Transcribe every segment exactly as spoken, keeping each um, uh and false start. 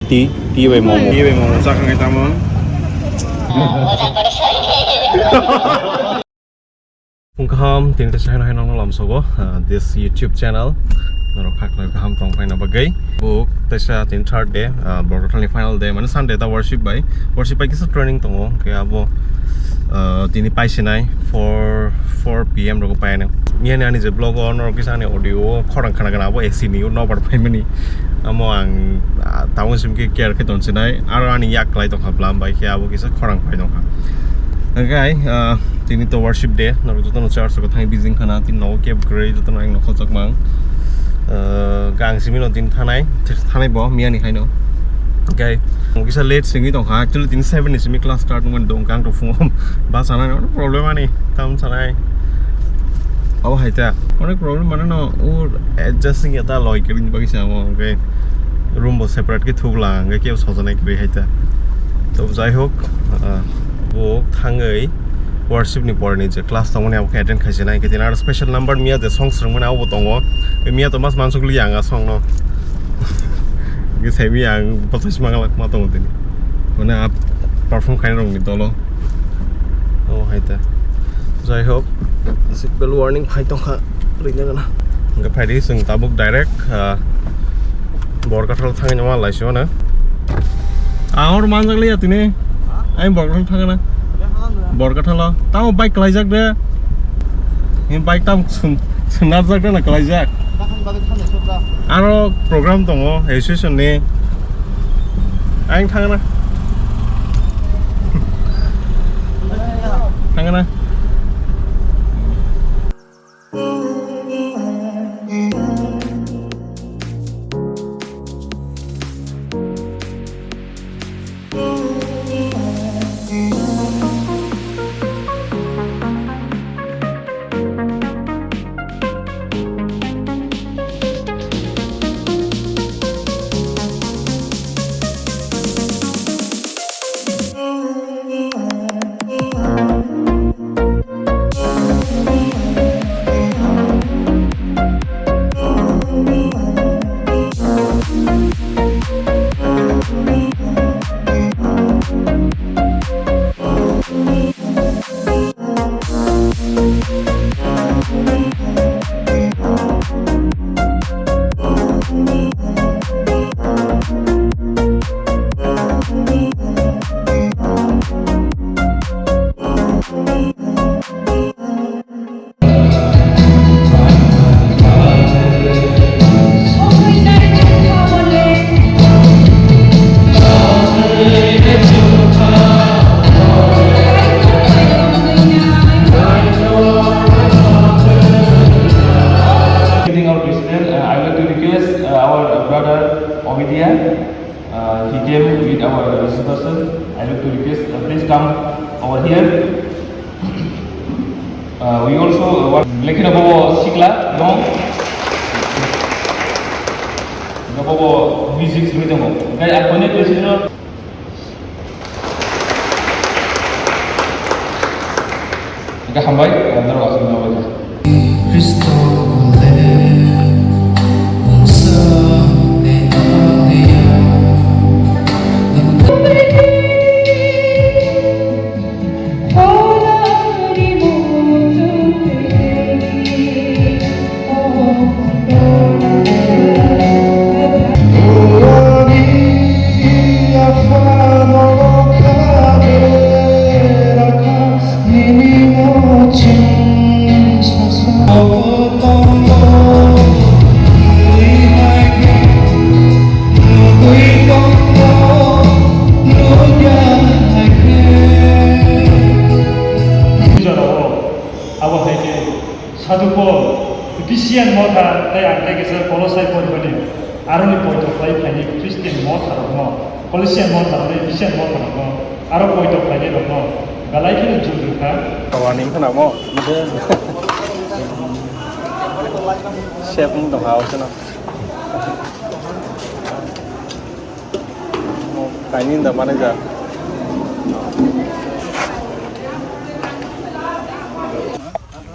Tea, tea bai momo. Tea bai momo chakhangai tamo. Phung kaham, tini teisa haino haino no lamsogo, ah, this YouTube channel. Norok khaklai kaham tong phaina bagwi. Bo teisa tini third day, ah, Borkothalni final day, mane Sunday ta worship bai. Worship bai kisa training tongo, hwnkhe abo, ah, tini paisinai four, four P M rogo painai. Miyani ani je vlog o norok kisa ani audio o khorang khana gana abo A C ni o nobar phaimani. Amo ang, ah, tabuk sim khe care khe tonsinai. Aro ani yak klai tongkha bwlam bai khe abo kisa khorang phai tongkha. Hwnkhe, ah, tini to worship day, norok jotono church o thangwi bising khana, tini nogo kebo kwrwi jotono ang nokho chakmang. Ah, gang simi no tini thanai, thanai bo miyani haino. Hwnkhe, kisa late simi tongkha, actually tini seven ni simi class start wngmani dong, ang to phungo bus anani onek problem ani, tam sanai. Abo hai ta, onek problem mane no, u adjust wngya ta loi kwrwini bagwi se amo, hwnkhe room bo separate khe thukla, hwnkhe kebo sojanai kwrwi hai ta. To jai hok, ah, bo thangwi worship ni porni je class tongmani abo khe attend khaisina, hwnkhe tini aro special number miya je song swrwngmani abo bo tongo. Miya to mas mansukliya ang a song no. Hwnkhe saimanya ang bwsai sima glak ma tongo tini. Mane a perform khainai rokni dolo. Oh, hai ta. Jai hok, seat belt warning phai tongkha, rwina gana. Hwnkhe phaidi chwng tabuk direct, ah, Borkathal thangwi nangma laisio no. Ang oro manjak liya tini. Ang Borkathal thangna. Borkathalo. Tamo bike klaijak de. Ni bike tam swn-, swnarjak de na klaijak. Aro program tongo association ni. Ang thangna. Thangna. Meeting our president, uh, I would like to request, uh, our brother Omidia, uh, he came with our resources. I would like to request, uh, please come over here. Uh, we also, uh, want lekha bobo sikla dong. Bobo music simi tongo. Gai akoni president. Gai hambai, uh, daro asmi hambai. Abo hai khe Sadhu Paul, Ephesian motha tei ang tei kisa Kolosai poribani, aroni poito khlai phaini Christian motha rokno, Colossian motha rokno, Ephesian motha rokno, aro poito khlainai rokno belai kheno jul rwkha. Tawani wngkha namo? Sep wng tongkha o kheno. Kaini da manager.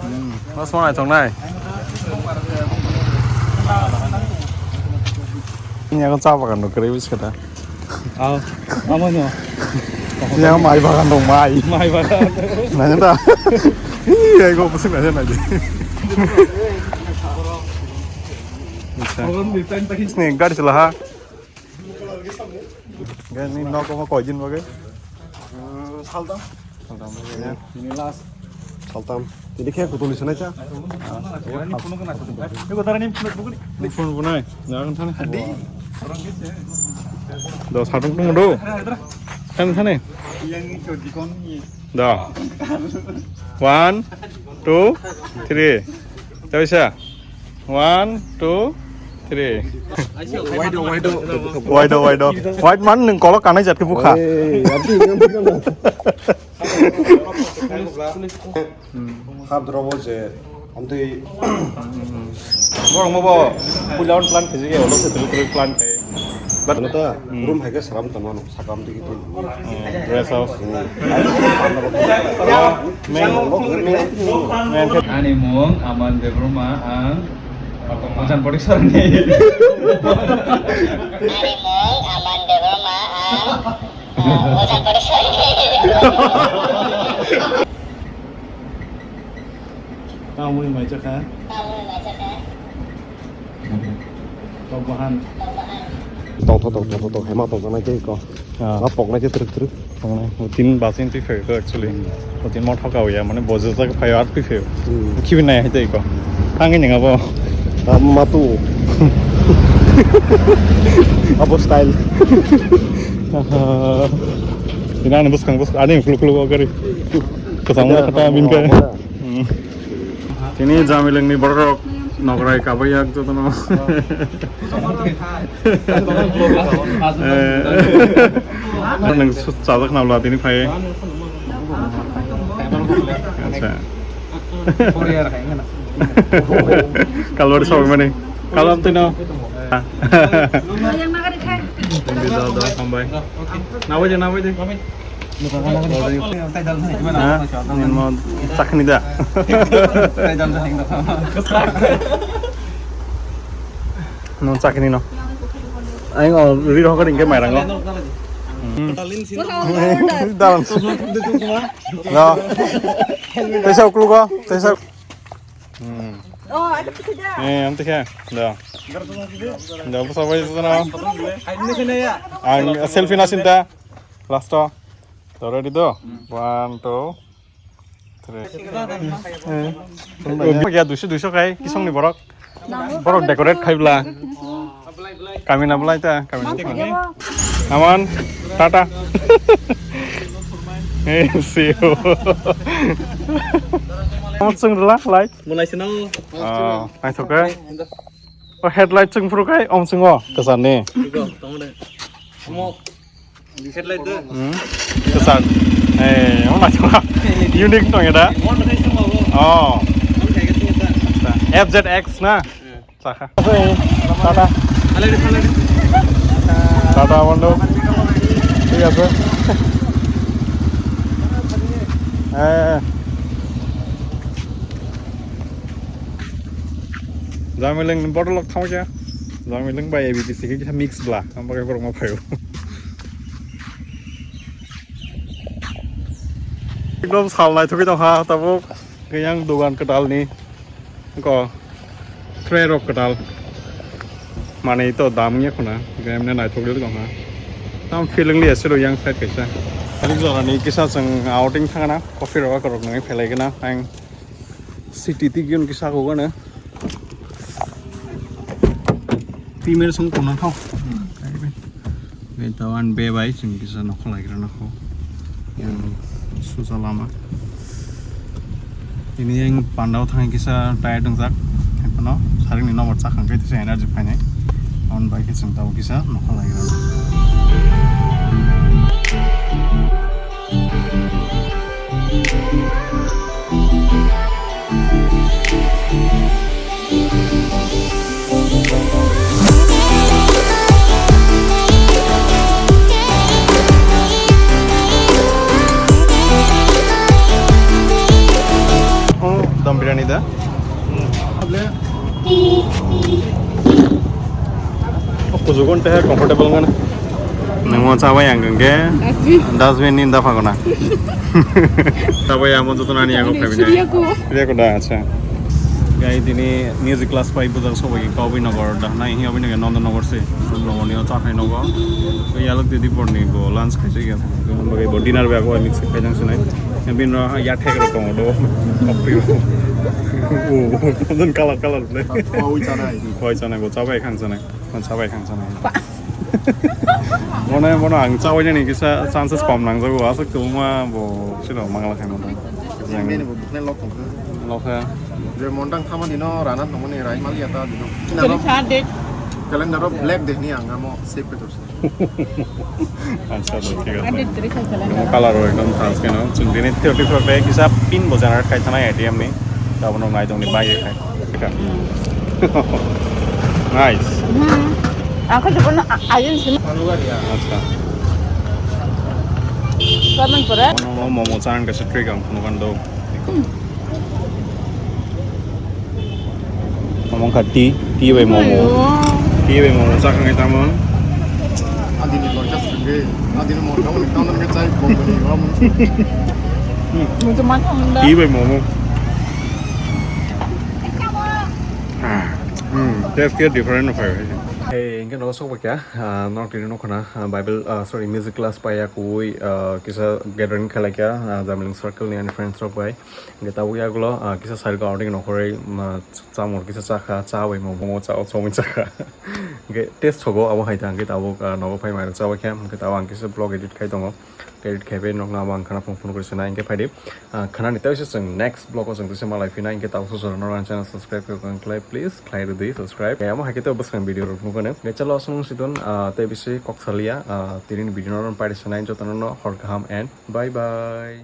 Hmm, mas mana tongnai. Ini aku chapa kan, kere wis kata. Aw, amo no. Yang mai bagan dong, mai. Mai bagan. Nanya ta. Iya, gua pusing nanya lagi. Acha. Sini gari selaha. Gari ni nok omo koi din bagai? Saltam. Saltam bagai ya. Ini last. Saltam. Jadi kayak kutu lisan aja. Ini phone bunai. Jangan sana. Do saltam tunggu do. Sana sana. Do. One, two, three. Tahu sih? One, two, three. Waido, waido. Waido, waido. Wide man nung kolok kanai jat ke bukha. Eh, nanti yang bukan. Hap drobo je, amtui. Borok mo bo puila on plan khaji ke, olo se tulu tulu plan khai. But ano ta, hmm, room hai ke salam tongmano. Sakam tiki tin. Hmm, rest house. Hmm. Main, main. Ani mung Aman Debbarma, ang Mojan Pareksa ni. Ani mung Aman Debbarma, ang Mojan Pareksa ni. Tamoni mai chakha. Tok bahan. Tong, tong, tong, tong, tong, hema tong, tong, nai tei ko. Ah. Ma pok nai tei truk, truk. Pok nai. O tin bus in twi phaio to actually. Hmm. O tin mo thok ya, mane bojo jak phaio ar twi phaio. Hmm. Khibi nai hai tei ko. Ang ni ngabo. Ah, ma tu. Abo style. Aha. Ina ni buskang, buskang, ani kluk, kluk, gari. Kasang mo kata min ka. Hmm. Tini Jamilengni borok nokrai kabai yak jotono. Eh. Nang su-, chajak nabla tini phai. Acha. Kalwari sawi mani. Kalam tino. Yang nagari khai. Thank you, da, da, hambai. Nabai de, nabai de. Ha? Nini mo chakni da? No chakni no. Aing o ri rohor hingke mairang o. Hmm. Dalam. No. Tesa uklu ko, tesa. Hmm. Oh, ada kita. Eh, am tesa. Da. Da, apa sabai itu na? Ang selfie na sinta. Last o. Ready do? One, two, three. Eh. Ya, duiso, duiso kai, kisong ni borok. Borok decorate khai bla. Kami na bla ita, kami na. Aman, tata. Eh, see you. Aman sung rela, like. Mulai sino. Oh, naithoka. Oh, headlight chwng phuru khai, om chwng o, kwchar ni. Iko, tamo de. Omo, headlight de. Hmm? Kwchar. Eh, omo naithoka. Unique tong eta. Omo naithoka omo. Oh. Omo khai khe sini ta. F Z X na? Hmm. Chakha. Tata. Alai de, alai de. Tata বন্ধু। ঠিক আছে। Eh. Jamileng ni bottle rok thangkhe, Jamileng bai A B T C khe kisa mix bla, ang bagwi borok ma phaio. Ekdom sal naithogwi tongkha tabuk, khe yang dogan kwtal ni, ko, tray rok kwtal, manwi to dam wngya khuna, khe emne naithogwi tongkha. Tam feeling liya sero yang side kaisa. Tabuk jora ni kisa chwng outing thangna, coffee rok, rok nangwi phelai gana, ang. City twi giyun kisa kok gana. Female song tong nang thok. Gai to an be bai chwng kisa nokhor lai gra nakho. Yang susa lama. Ini yang pandao thang kisa tired wngjak. Ekhano saring ni nomor chakang kai tisa energy phainai. On bai khe chwng tabo kisa nokhor lai gra. Dam biryani da. Kuchugon teh comfortable ngana. Nungmo chabai ang hwnkhe dustbin ni dapha gona. Chabai amo joto nani yago phaibini. Suriya ko da, acha. Gai tini music class pai bujak sobai Kaubinagar da. Nai hi Kaubinagar Nandanagar se. Nandanagar ni cha khai nogo. Yalok didi porni bo lunch khai se. Bo dinner ba ko mix khai jang sinai. Bin ro ya thek ro tong do. Apri. O, don color color le. Khoi chanai. Khoi chanai bo chabai khang chanai. Khon chabai khang chanai. Mone mone ang chabai jani kisa chances kom nang jago. Asuk tuma bo sino mangla khai mone. Bini bo bukne lok tong. Lokha. Je montang thama dino rana tongmani rai mali ata dino. Calendar o black dehni ang amo save pe dorse. Acha, thik ase. Amo color o ekdom thas keno. Chwng dini thirty four pe kisa pin bo generate khai thanai A T M ni. Tabuk no nai tongni bai khai. Nice. Ako jokono ayun sini. Acha. Kaman pura. Momo momo chan ka setri kang kuno kan do. Omo wngkha tea, tea bai momo. Ayo. Tea bai momo chakha ngai tamon. Adini lorja sungge, adini morga wngkha tamon ke chai bomani wam. Mucho man thangda. Tea bai momo. Ah, hmm, taste ke different of hai. Hey, engke no sok bakya, ah, nok tini nok khana, ah, Bible, ah, sorry, music class paya kui, ah, kisa gathering khalai kya, ah, Jamiling circle ni ani friends rok bai. Hingke tabuk yagulo, ah, kisa side o outing nokhoroi, ma, chamung kisa chakha, cha bai mo, mo cha, o chomui chakha. Hingke taste thogo abo hai ta, hingke tabuk, ah, nogo phai mairok chabai khe, hingke tabuk ang kisa vlog edit khai tongo. Edit khai bai nokno abo ang khana phone phone kori sana, hingke phaidi, ah, khanani tei se chwng next vlog o chwng tei se malai phina, hingke tabuk sosoro norok ani channel subscribe khe kang khlai, please khlai rwdi subscribe. Hingke amo hai khe tei bwskang video rok nukgani. Hingke chalo aswk nung sidon, ah, tei bisi kok salia, ah, tini ni video no paidi sanai jotono no hor kaham and bye bye.